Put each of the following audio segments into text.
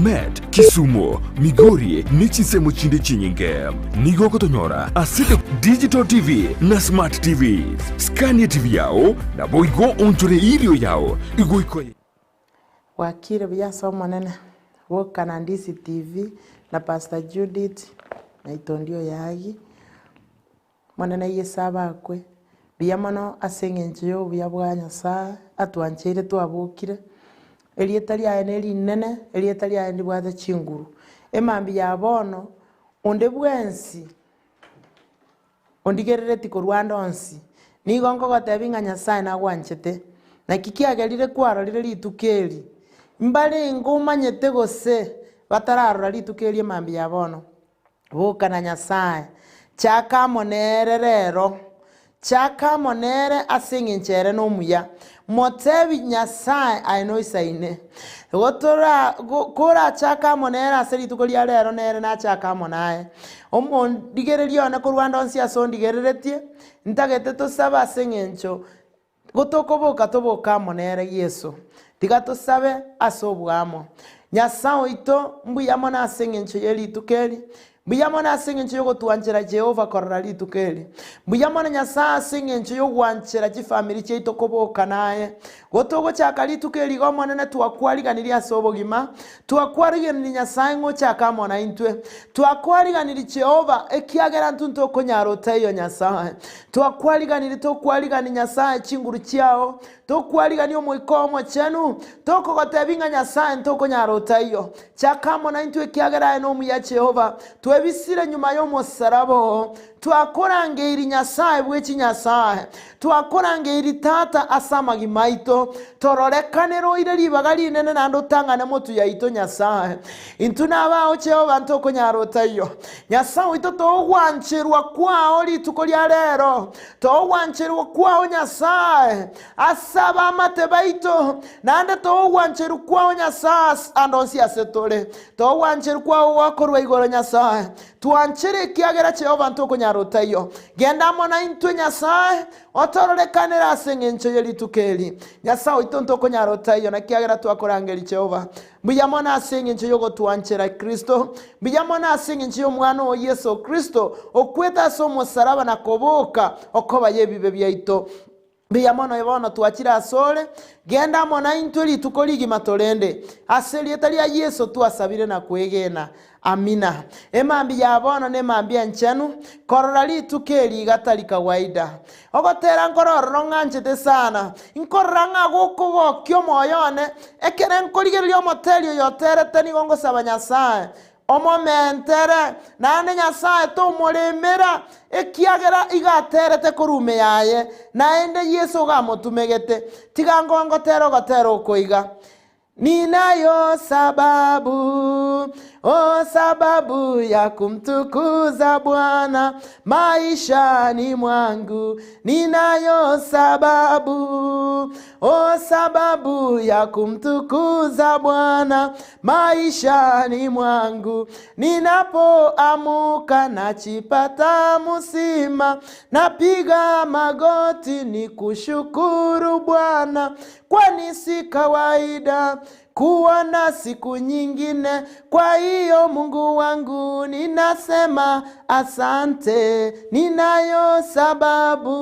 Bomet, Kisumu, Migori ne chinsemo chinde chinyinge. Nigo ogotonyora ase The Digital TV na Smart TVs. Scan eTV yao naboigo oonchore eirio yao igoika oye. Bwakire buya ase Omonene, boka na Ndisi TV na Pastor Judith na Itondi Oyagi. Omonene Yeso abakwe buya mono ase eng'encho ya obuya bwa Nyasaye atwancheire twabokire, erieta riaye ne rinene, erieta riaye ndibwate chinguru. Emambia ya bono, onde bwensi ondigerereti korwa ande onsi, nigo nkogotebia ng'a Nyasaye nagwanchete, naki kiagerire kwarorire rituko eri, mbarenge omanyete gose batararora rituko eri emambia ya bono. Boka na Nyasae, chaka amo nere rero, chaka amo nere ase engencho ere nomuya. Motebi Nyasae aye noisaine. Gotora korachake amo nere ase rituko ria rero nere nachake amo naye. Omondigereria one korwa ande onsi ase ondigereretie, ntagete tosabe ase eng'encho Gotokoboka toboke amo nere Yeso. Tiga tosabe ase oboamo. Nyasae oito, mbuya mono ase engencho ye rituko eri. Mbuya mono ase engencho yogotwanchera Jehova korora rituko eri. Mbuya mono Nyasae ase engencho yogwanchera chifamiri chiaito koboka naye. Gotogochaka rituko eri iga Omonene twakwariganirie ase obogima. Twakwariganirie Nyasae ng'a ochake amo naintwe. Twakwariganirie Jehova ekiagera intwe ntokonyara otaiyo Nyasae. Twakwariganirie tokwarigani Nyasae chinguru chiao, tokwarigani Omoika oo Omochenu, tokogotebia ng'a Nyasae ntokonyara otaiyo. Chaka amo naintwe ekiagera aye nomuya Jehova. Twebisire nyuma y'omosaraba oo. Twakorangeiri Nyasae bwe chinyasae. Twakorangeiri Tata ase amagima aito. Tororekanere oire ribaga rinene naende otang'ane motu yaito Nyasae. Intwe nabao Jehova ntokonyara otaiyo. Nyasae oito togwancherwa kwao rituko ria rero, togwancherwa kwao Nyasae ase abamate baito, naende togwancherwa kwao Nyasae ase ande onsi ase tore, togwancherwa kwao gwakorwa igoro Nyasae. Twanchere ekiagera Jehova ntokonyara otaiyo. Genda amo naintwe Nyasae, otororekanere ase engencho ye rituko eri. Nyasae oito ntokonyara otaiyo, nakiagera twakorangeria Jehova. Mbuya mono ase engencho y'ogotwanchera Kristo. Mbuya mono ase engencho y'Omwana oo Yeso Kristo, okwete ase omosaraba na koboka okoba y'ebibe biaito. Mbuya mono bono twachire asore, genda amo naintwe rituko rigima torende. Ase erieta ria Yeso twasabire na kwegena. Amina. Emambia ya bono nemambia enchenu, korora rituko eri iga tari kawaida. Ogotera nkore ororo ng'anchete sana, nkorora ng'a gokogokia omoyo one, ekere nkorigereria omoteri oyo oterete nigo ngosaba Nyasae, omomentere, naende Nyasae tomoremera, ekiagera iga aterete korwa ime yaye, naende Yeso iga amotumegete. Tiga ngongotere ogotera oko iga. Ninayo sababu, oh sababu ya kumtukuza Bwana maishani mwangu. Ninayo sababu, oh sababu ya kumtukuza Bwana maishani mwangu. Ninapoamuka nachipata musima, napiga magoti nikushukuru Bwana kwani si kawaida kuwa na siku nyingine. Kwa hiyo Mungu wangu ninasema asante, ninayo sababu,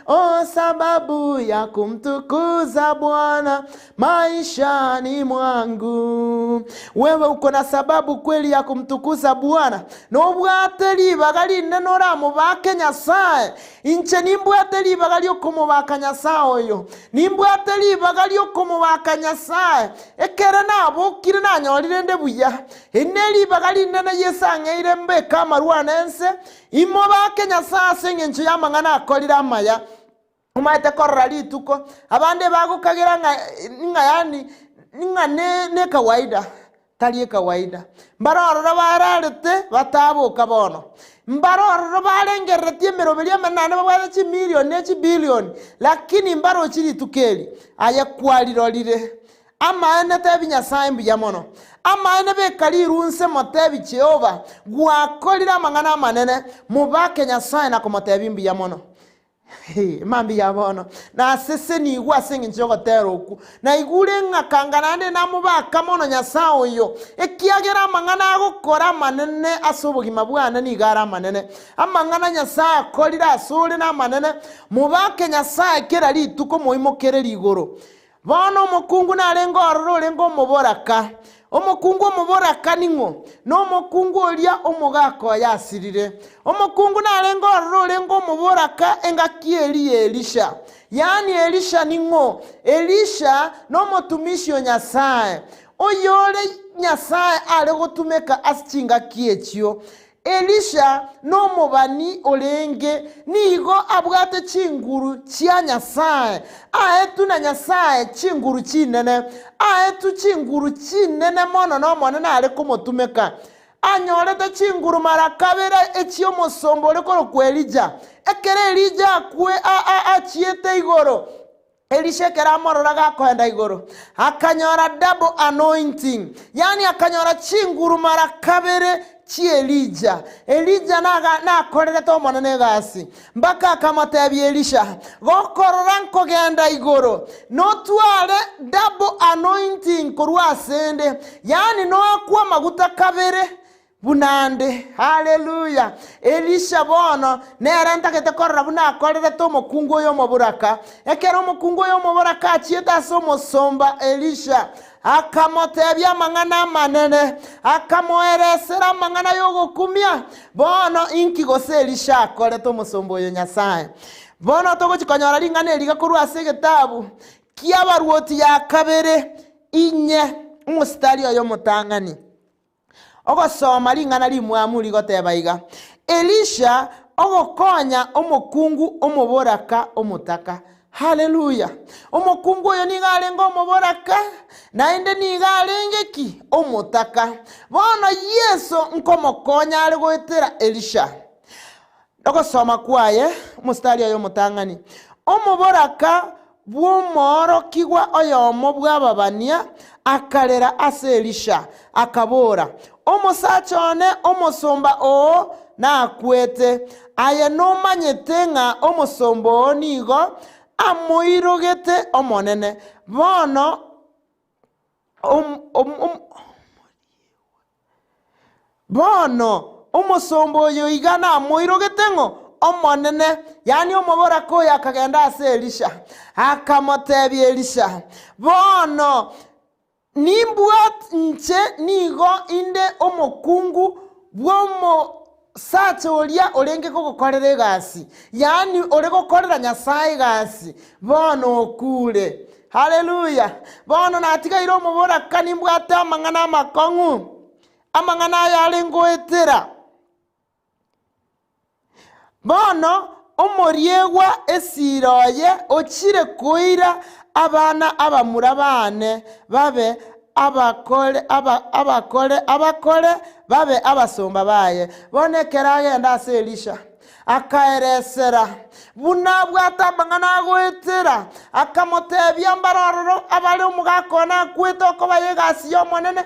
o sababu ya kumtukuza Bwana maishani mwangu. Wewe uko na sababu kweli ya kumtukuza Bwana, nobwate ribaga rinene oramobake Nyasaye Inche nimbwate ribaga ri'okomobaka Nyasae oyo, nimbwate ribaga ri'okomobaka Nyasae, ekere nabokire nanyorire inde buya. Eri neribaga rinene Yeso ang'eire mbeke amarwa ane ense, imobake Nyasae ase engencho y'amang'ana akorire amaya. Omanyete korora rituko, abande bagokagera ng'a ng'a yaani ng'a ne nekawaida. Tari ekawaida. Mbare ororo bararete bataboka bono. Mbare ororo barengereretie emeroberio emenene naende babwate chimilion ne chibilion, lakini mbarochi rituko eri. Aye kwarirorire. Amaene tebi Nyasae mbuya mono. Amaene beka riru nse motebi Jehova, gwakorire amang'ana amanene, mobake Nyasae na komotebi mbuya mono. Mambia bono nasesenigwe ase engencho y'ogotera okwo. Naigure ng'a kanga naende namobaka mono Nyasae oyo, ekiagera amang'ana agokora amanene ase obogima bwane nigo are amanene. Amang'ana Nyasae akorire asore namanene, mobake Nyasae kera rituko moimokereri igoro. Bono omokungu narenge ororo orenge omoboraka. Omokungu omoboraka ning'o? Nomokungu oria omogaka oye asirire. Omokungu narenge ororo orenge omoboraka engaki eria y'Elisha. Yaani Elisha ning'o? Elisha nomotumishi o Nyasae, oyore Nyasae are gotumeka ase chingaki echio. Elisha nomobani orenge, nigo abwate chinguru chia Nyasae, aetwe na Nyasae chinguru chinene, aetwe chinguru chinene mono n'Omonene are komotumeka. Anyorete chinguru mara kabere echi'omosomba ore korokwa Elija. Ekero Elija akwe achiete igoro, Elisha ekero amorora gakoenda igoro, akanyora double anointing, yaani akanyora chinguru mara kabere chi'Elija. Elija naga nakorerete Omonene egasi, mpaka akamotebia Elisha, Gokorora nkogenda igoro, notware double anointing korwa asende, yaani noakwe amaguta kabere Buna nde. Haleluya! Elisha bono nere ntagete korora buna akorerete omokungu oyo omoboraka. Ekero omokungu oyo omoboraka achiete ase omosomba Elisha, akamotebia amang'ana amanene, akamoeresera amang'ana y'ogokumia. Bono inki gose Elisha akorete omosomba oyo Nyasae? Bono togochi konyora ring'ana eri iga korwa ase egetabu ki'Abaruoti ya kabere inye, omositari oye omotang'ani. Ogosoma ring'ana rimwamu rigoteba iga, Elisha ogokonya omokungu omoboraka omotaka. Haleluya! Omokungu oyo nigo arenge omoboraka, naende nigo arenge ki? Omotaka. Bono Yeso nkomokonya are goetera Elisha. Ogosoma kwaye, omositari oye omotang'ani, Omoboraka bw'omoorokigwa oyomo bw'ababania akarera ase Elisha, akabora, Omosacha one omosomba oo nakwete, aye nomanyete ng'a omosomba oo nigo amoirogete Omonene. Bono Bono omosomba oyo iga namoirogete ng'o? Omonene, yaani omoboraka oyo akagenda ase Elisha, akamotebia Elisha, Bono nimbwat inche nigo inde omokungu bw'omosacha oria orenge kogokorera egasi, yaani ore gokorera Nyasae egasi, bono okure. Haleluya! Bono natigaire omoboraka nimbwate amang'ana amakong'u, amang'ana aya are ngoetera. Bono omoriegwa esiira oye ochire koira abana abamura baane babe abakore aba abakore abakore babe abasomba baye. Bono ekero agenda ase Elisha, Akaeresera buna abwate amang'ana agoetera, akamotebia mbare ororo abare omogaka one akwete okoba egasi y'Omonene,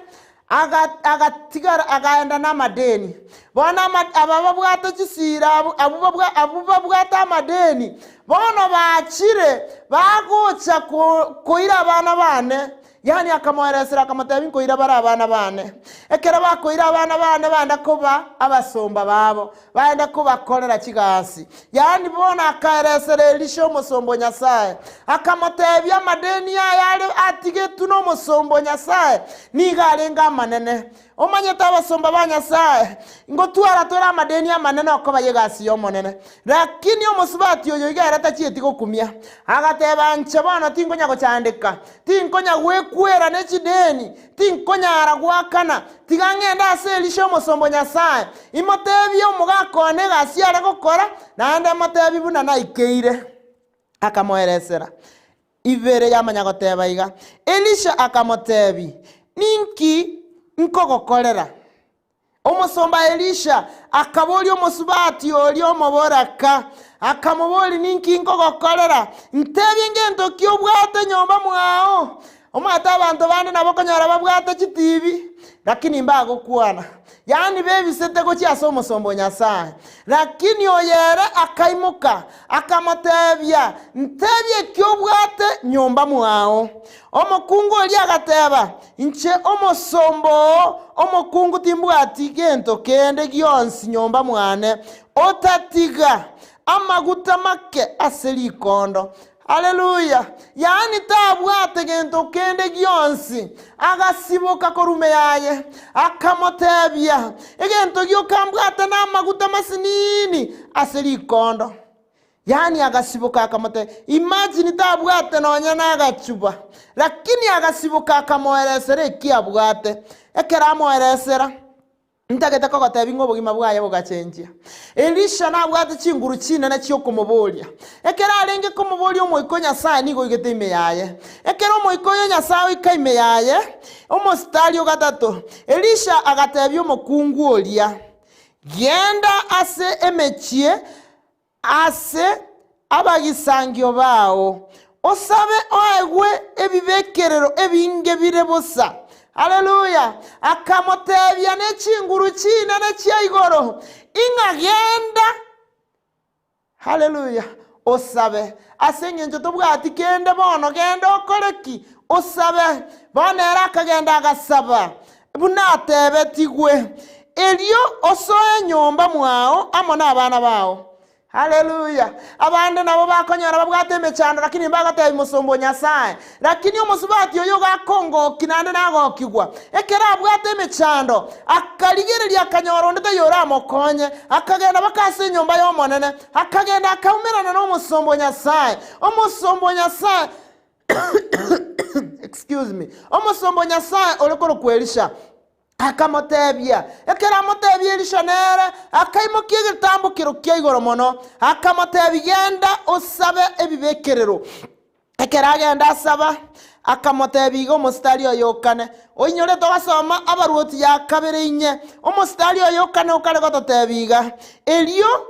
aga- agatigara akaenda namadeni. Bono ama aba babwate chisira abwo abwo babwa abwo babwate amadeni, bono bachire bagocha ko koira abana bane. Yaani akamoeresera akamotebia, Nkoira bare abana baane. Ekero bakoira abana baane baenda koba abasomba babo, baenda kobakorera chigasi. Yaani bono akaeresera Elisha omosomba o Nyasae, akamotebia amadeni aye are atigetwe nomosomba o Nyasae nigo arenge amanene. Omanyete abasomba ba Nyasae, ngotwara tore amadeni amanene okoba y'egasi y'Omonene. Lakini omosubati oyo iga ere tachieti gokumia, agateba, Inche bono tinkonya gochandeka, tinkonya gwekwera ne chideni, tinkonyara goakana, tiga ng'ende ase Elisha omosomba o Nyasae, imotebie omogaka one egasi are gokora, naende motebie buna naikeire. Akamoeresera. Ibere yamanya goteba iga. Elisha akamotebia, Ninki nkogokorera? Omosomba Elisha akaboria omosubati oria omoboraka, akamoboria, Ninki nkogokorera? Ntebie ngento ki obwate nyomba mwao? Omanyete abanto bande nabo okonyora babwate chitibi. Lakini mbagokwana, yaani bebisete gochia ase omosomba o Nyasae. Lakini oyo ere akaimoka, akamotebia, Ntebie eki obwate nyomba mwao. Omokungu oria agateba, Inche omosomba oo omokungu timbwati gento kende gionsi nyomba mwane, otatiga amaguta make ase rikondo. Haleluya! Yaani tabwate gento kende gionsi. Agasiboka korwa ime yaye, akamotebia, Egento gioka mbwate namaguta masinini ase rikondo. Yaani agasiboka akamotebia, imagine tabwate nonya nagachuba, lakini agasiboka akamoeresera eki abwate. Ekero amoeresera, Ntagete kogotebia ng'a obogima bwaye bogachenchia. Elisha nabwate chinguru chinene chi'okomoboria. Ekero arenge komoboria Omoika o Nyasae nigo oigete ime yaye. Ekero Omoika oyo o Nyasae oika ime yaye, omositari o gatato, Elisha agatebia omokungu oria, Genda ase emechie Ase abagisangio bao, osabe oegwe ebibekerero ebinge bire bosa. Haleluya! Akamotebia ne chinguru chinene chia igoro, ing'a genda, haleluya, osabe. Ase engencho tobwati kende bono, genda okore ki? Osabe. Bono ere akagenda agasaba, buna atebetigwe, Erio osoe nyomba mwao amo nabana bao. Haleluya! Abande nabo bakonyora babwate emechando, lakini mbagotebia mosomba o Nyasae. Lakini omosubati oyo gakongokia naende nagokigwa. Ekero abwate emechando, akarigereria akanyora onde taiyo oramokonye, akagenda mpaka ase enyomba y'Omonene, akagenda akaumerana nomosomba o Nyasae. Omosomba o Nyasae excuse me, omosomba o Nyasae ore korokwa Elisha akamotebia, ekero amotebia Elisha nere akaimokia egetambokero kia igoro mono, akamotebia, Genda osabe ebibekerero. Ekero agenda asaba, akamotebia iga omositari oye okane, Oinyore togasoma Abaruoti ya kabere inye, omositari oye okane okare gototebia iga, Erio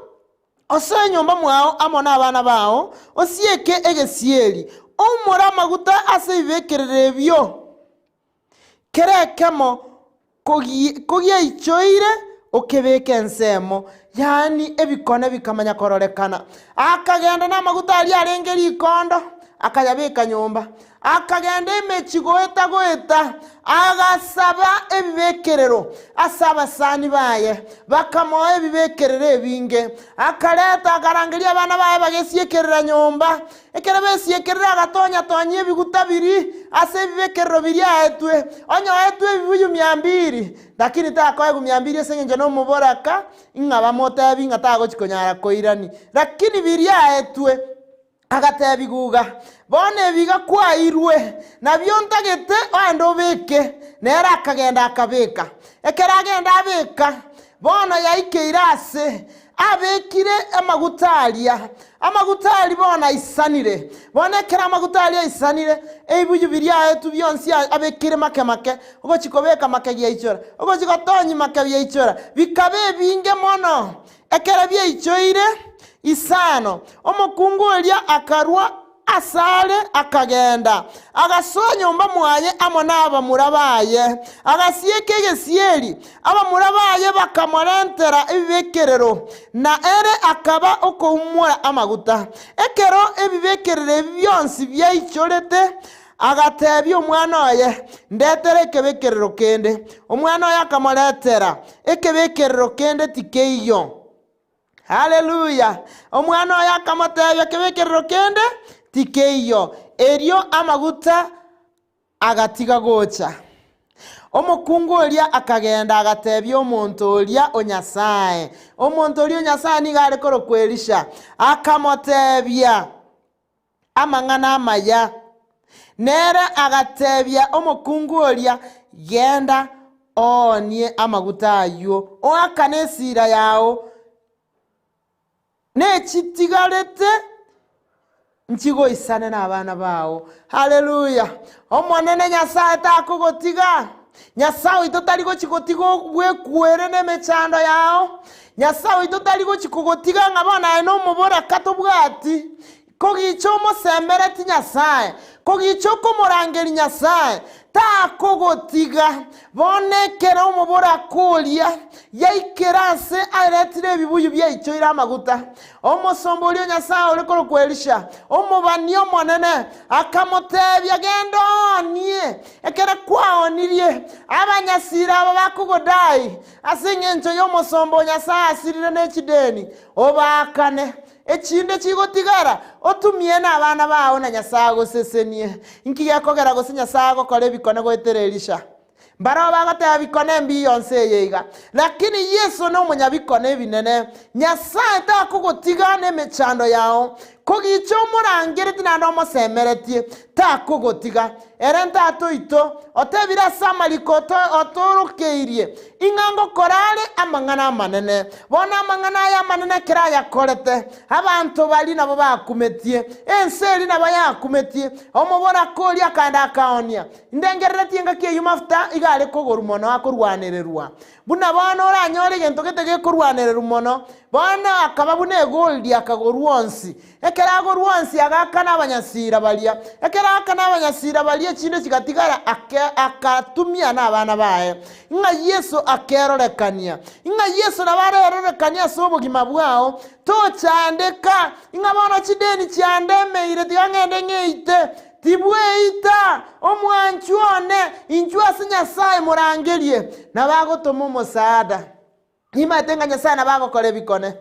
Osoe enyomba mwao amo nabana bao, osieke egesieri, oumore amaguta ase ebibekerero ebio, kera ekemo kogiaichoire okebeke ensemo, yaani ebikone bikamanya kororekana. Akagenda namaguta aria arenge rikondo, akayabeka nyomba. Akagenda emechie goeta goeta, agasaba ebibekerero ase abasani baye, bakamoa ebibekerero ebinge. Akareta, akarangeria abana baye bagesiekerera nyomba. Ekero besiekerire agatonya-tonyia ebiguta biria ase ebibekerero biria aetwe, onye oetwe ebibuyu mia mbiri, lakini takoegwa mia mbiri ase engencho nomoboraka, ng'a bamotebie ng'a tagochi konyara koirania. Lakini biria aetwe. Agatebigwa iga, Bono ebiga kwairwe, nabio ntagete ogende obeke. Nere akagenda akabeka. Ekero agenda abeka, bono yaikeire aase abekire amaguta aria. Amaguta aria bono aisanire. Bono ekero amaguta aria aisanire, ebibuyu biria aetwe bionsi abekire make make, ogochia kobeka make giaichora, ogochia gotonyia make biaichora, bikaba ebinge mono. Ekero biaichoire isano, omokungu oria akarua asare, akagenda, agasoa nyomba mwaye amo nabamura baye, agasieka egesieri. Abamura baye bakamorentera ebibekerero, na ere akaba okoumora amaguta. Ekero ebibekerero ebi bionsi biaichorete, agatebia omwana oye, Ndetere ekebekerero kende. Omwana oye akamoretera ekebekerero kende tikeiyo. Haleluya! Omwana oye akamotebia, Kebekerero kende tikeiyo. Erio amaguta agatiga gocha. Omokungu oria akagenda agatebia omonto oria o Nyasae. Omonto oria o Nyasae nigo are korokwa Elisha. Akamotebia, amang'ana amaya. Nere agatebia omokungu oria, Genda oonie amaguta ayio, oakane esira yao, nechitigarete nchigoisane nabana bao. Haleluya! Omonene Nyasae takogotiga. Nyasae oito tari gochi gotiga bwekuere nemechando yao. Nyasae oito tari gochi kogotiga ng'a bono aye nomoboraka tobwati. Kogicha omosemereti Nyasae, kogicha okomorangeria Nyasae, takogotiga. Bono ekero omoboraka oria yaikera ase aretire ebibuyu biaichoire amaguta, omosomba oria o Nyasae ore korokwa Elisha, omobani omonene, akamoteebia, Genda oonie ekero kwaonirie abanyasira aba bakogodai ase engencho y'omosomba o Nyasae asirire ne chideni, obaakane. Echinde chigotigara, otumie nabana bao na Nyasae agosesenie. Inki gekogera gose Nyasae agokora ebikone goetera Elisha? Mbarabwo bagoteba bikone mbiya onse eye iga. Lakini Yeso nomonyabikone ebinene. Nyasae takogotiga nemechando yao. Kogicha omorangeretie naende omosemeretie, takogotiga. Ere Tata oito, otebire ase amariko otoorokeirie, ing'a ngokora are amang'ana amanene. Bono amang'ana aya amanene ekero ayakorete, abanto baria nabo bakumetie, ense eria nabo yakumetie. Omoboraka oria akaenda akaoonia. Indengereretie engaki eyio mafuta iga are kogorwa mono akorwanererwa. Buna bono oranyore egento gete gekorwanererwa mono. Bono akaba buna egoldi akagorwa onsi. Ekero agorwa onsi agaakana abanyasiira baria. Ekero aakana abanyasiira baria echinde chigatigara ake, akatumia nabana baye. Ng'a Yeso akerorekania. Ng'a Yeso nabo arerorekanie ase obogima bwao. Tochandeka, ng'a bono chideni chiandemeire tiga ng'ende ng'eite. Tibweita, omwanchwa one, inchuo ase Nyasae morangerie, nabo agotoma omosaada. Nimanyete ng'a Nyasae nabo agokora ebikone.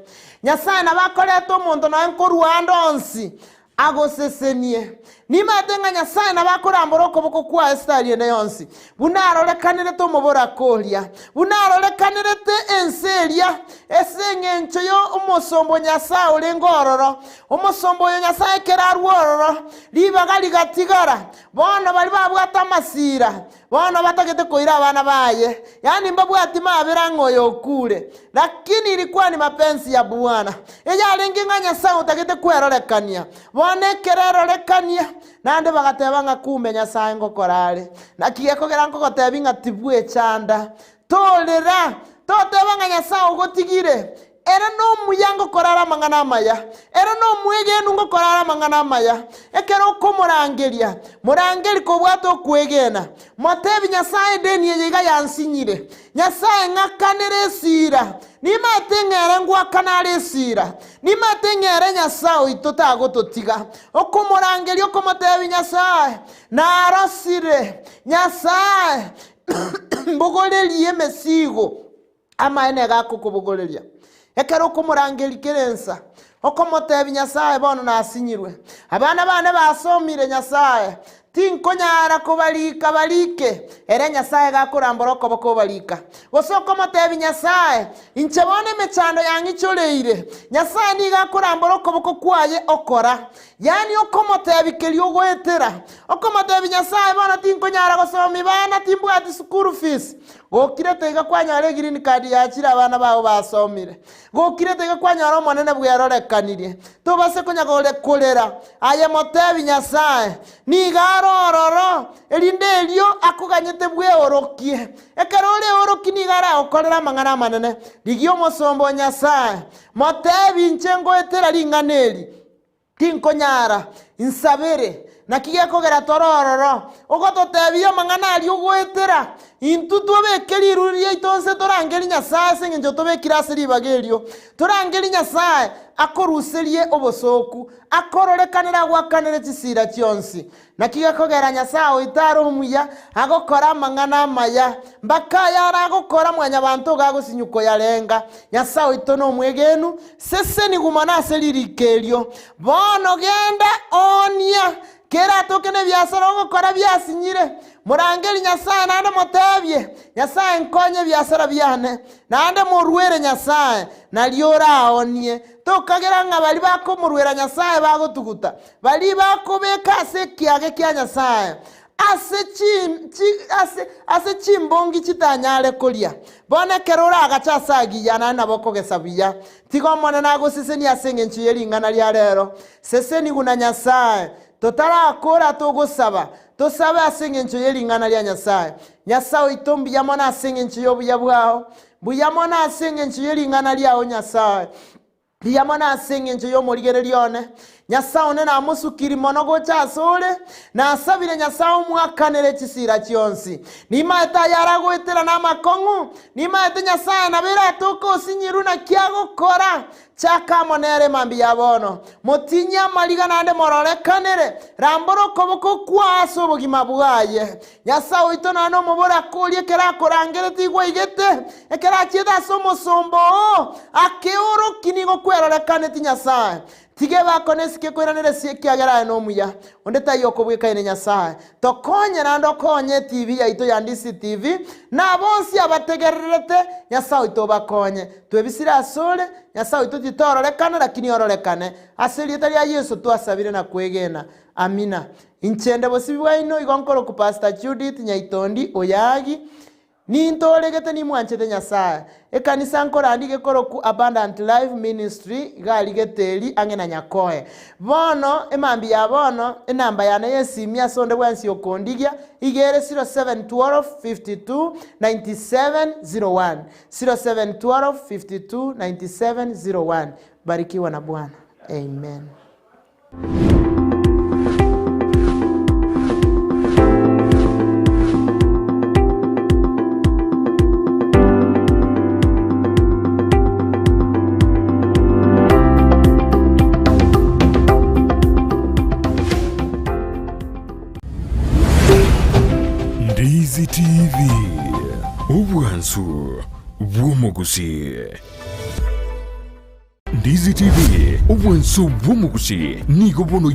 Nyasae nabo akoreta omonto nonya nkorwa ande onsi agosesenie. Nimanyete ng'a Nyasae nabo akorambora okoboko kwaye esitari ende yonsi, buna arorekanirete omoboraka oria, buna arorekanirete ense eria, ase eng'encho y'omosomba o Nyasae orenge ororo. Omosomba oyo Nyasae ekero arwe ororo, ribaga rigatigara. Bono baria babwate amasira, bono batagete koira abana baye, yaani mbabwati mabera ng'a oyo okure. Lakini ilikuwa ni mapenzi ya Bwana, eyarenge ng'a Nyasae otagete kwerorekania. Bono ekero erorekania, naende bagateba ng'a kumbe Nyasae ngokora are. Naki gekogera nkogotebia ng'a tibwechanda, torera, toteba ng'a Nyasae ogotigire. Ere nomuya ngokora are amang'ana amaya, ere nomwegenu ngokora are amang'ana amaya. Ekero okomorangeria, morangerie kobwate okwegena. Motebi Nyasae edeni eye iga yansinyire. Nyasae ng'akanere esira. Nimaete ng'a ere ngoakana are esira. Nimaete ng'a ere Nyasae oito tagototiga. Okomorangeria okomotebi Nyasae, narosire. Nyasae, mbogorerie emesigo. Amaene iga akokobogoreria. Ekero okomorangeria kera ensa, okomotebia Nyasae bono nasinyirwe, abana bane basomire Nyasae, tinkonyara kobarika barike, ere Nyasae iga akorambora okoboko obarika. Gose okomotebia Nyasae, inche bono emechando yang'ichoreire, Nyasae nigo akorambora okoboko kwaye okora. Yaani okomotebia keria ogoetera, okomotebia Nyasae bono tinkonyara gosomia bana, timbwati school fees, Gokirete iga kwanyora egreen card yachire abana bao basomire. Gokirete iga kwanyora Omonene bwerorekanirie. Tobase konya korera, aye motebi Nyasae, nigo are ororo, erinde erio akoganyete bweorokie. Ekero oreorokie nigo aragokorere amang'ana amanene. Rigia omosomba o Nyasae, motebi inche ngoetera ring'ana eri. Tinkonyara, insabere. Naki gekogera tore ororo, ogototebia amang'ana aria ogoetera? Intwe twabeke riruri riaito nse torangerie Nyasae ase engencho tobekire ase ribaga erio. Torangerie Nyasae akoruserie obosooku, akororekanere agoakanere chisiira chionsi. Naki gekogera Nyasae oito are omuya, agokora amang'ana amaya, mpaka ayare agokora mwanyabanto iga agosinywa koyarenga. Nyasae oito nomwegenu, sesenigwa mono ase ririko erio. Bono genda oonia, keratoke nebiasara ogokora biasinyire. Morangerie Nyasae naende motebie, Nyasae nkonye ebiasara biane, naende moruere Nyasae, nario oraoonie. Tokagera ng'a baria bakomoruera Nyasae bagotuguta, Baria bakobeka ase ekiage kia Nyasae, ase chi, chi, ase, ase chimbongi chitanyare koria. Bono ekero oragache ase agiya, naende nabo okogesa buya. Tiga Omonene agosesenie ase engencho ye ring'ana ria rero. Sesenigwa na Nyasae. Totarakora togosaba, tosabe ase engencho ye ring'ana ria Nyasae. Nyasae oito mbuya mono ase engencho y'obuya bwao. Mbuya mono ase engencho ye ring'ana riao Nyasae. Mbuya mono ase engencho y'omorigereria one. Nyasae one namosukiri mono gocha asore, nasabire Nyasae omwakanere chisira chionsi. Nimaete ayaragoetera namakong'u, nimaete Nyasae nabo eratoke osinyirwe naki agokora. Chaka amo nere mambia ya bono, motinyie amariga naende mororekanere, rambora okoboko kwao ase obogima bwaye. Nyasae oito naende omobore akorie ekero akorangeretie igwa aigete, ekero achiete ase omosomba oo, akeorokia nigo kwerorekaneti Nyasae. Tiga ebakone esike ekoiranera esie ekiagera aye nomuya, onde taiyo okobwekaine Nyasae. Tokonye naende okonye etibi yaito ya Ndisi TV, na bonsi abategererete, Nyasae oito obakonye. Twebisire asore, Nyasae oito titororekana lakini ororekane. Ase erieta ria Yeso twasabire na kwegena. Amina. Inche nde bosibi bwaino igo nkorokwa Pastor Judith Nyaitondi Oyagi. Nintoregete nimwanchete Nyasae. Ekanisa nkorandi gekorokwa Abundant Life Ministry iga arigete eri ang'e na Nyakoe. Bono emambia ya bono enamba yane y'esimi ase onde bwensi okondigia iga ere 0712 52 97 01, 0712 52 97 01. Barikiwa na Bwana. Amen. Ndizi TV, obwansu bw'omogusii. Ndizi TV, obwansu bw'omogusii nigo bono.